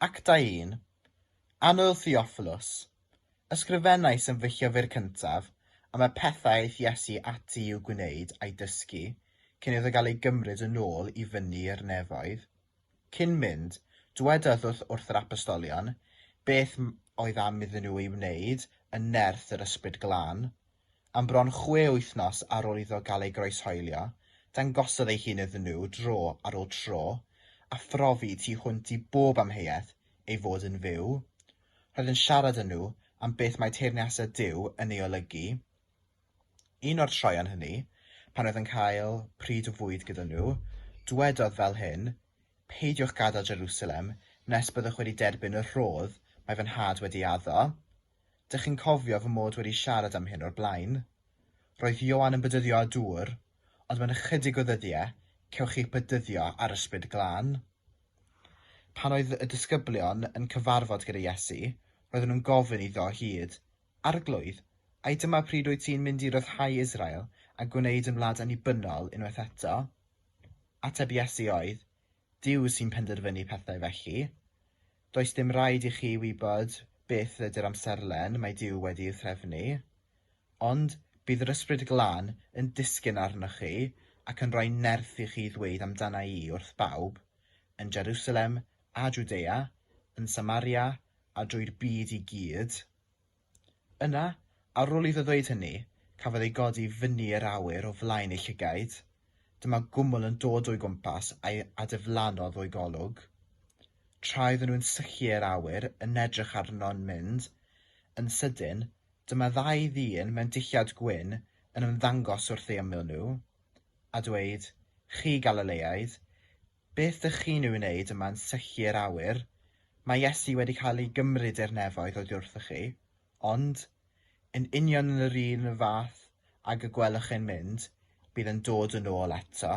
Actau 1. Annwyl Theophilus, Ysgrifennais yn fy llyfr cyntaf am y pethau aeth Iesu ati i'w gwneud a'i dysgu cyn iddo gael ei gymryd yn ôl i fyny i'r nefoedd. Cyn mynd, dywedodd wrth wrth yr apostolion beth oedd am iddyn nhw ei wneud yn nerth yr Ysbryd Glân. Am bron chwe wythnos ar ôl iddo gael ei groeshoelio, dangosodd ei hun iddyn nhw dro ar ôl tro, a phrofi tu hwnt i bob amheuaeth ei fod yn fyw. Roedd yn siarad â nhw am beth mae teyrnasiad Duw yn ei olygu. Un o'r troeon hynny, pan oedd yn cael pryd o fwyd gyda nhw, dywedodd fel hyn, Peidiwch gadael Jerusalem nes byddwch wedi derbyn y rhodd mae fy nhad wedi addo. Dych chi'n cofio fy mod wedi siarad am hyn o'r blaen? Roedd Ioan yn bedyddio â dŵr, ond mewn ychydig o ddyddiau, cewch chi'ch bedyddio â'r Ysbryd Glân. Pan oedd y disgyblion yn cyfarfod gyda Iesu, roedden nhw'n gofyn iddo o hyd, Arglwydd, ai dyma pryd wyt ti'n mynd i ryddhau Israel a gwneud yn wlad annibynnol unwaith eto? Ateb Iesu oedd, Duw sy'n penderfynu pethau felly. Does dim rhaid i chi wybod beth ydy'r amserlen mae Duw wedi'i threfnu. Ond bydd yr Ysbryd Glân yn disgyn arnoch chi ac yn rhoi nerth i chi ddweud amdana i wrth bawb, yn Jerusalem a Jwdea, yn Samaria a drwy'r byd i gyd. Yna, ar ôl iddo ddweud hynny, cafodd ei godi fyny i'r awyr o flaen eu llygaid. Dyma gwmwl yn dod o'i gwmpas a'i a diflannodd o'i golwg. Tra oedden nhw'n syllu i'r awyr yn edrych arno'n mynd, yn sydyn, dyma ddau ddyn mewn dillad gwyn yn ymddangos wrth eu ymyl nhw, a dweud, Chi Galileaid, Beth dych chi'n ei wneud yma'n syllu i'r awyr? Mae Iesu wedi cael ei gymryd i'r nefoedd oddi wrthoch chi. Ond, yn union yn yr un fath ag y gwelwch e'n mynd, bydd e'n dod yn ôl eto.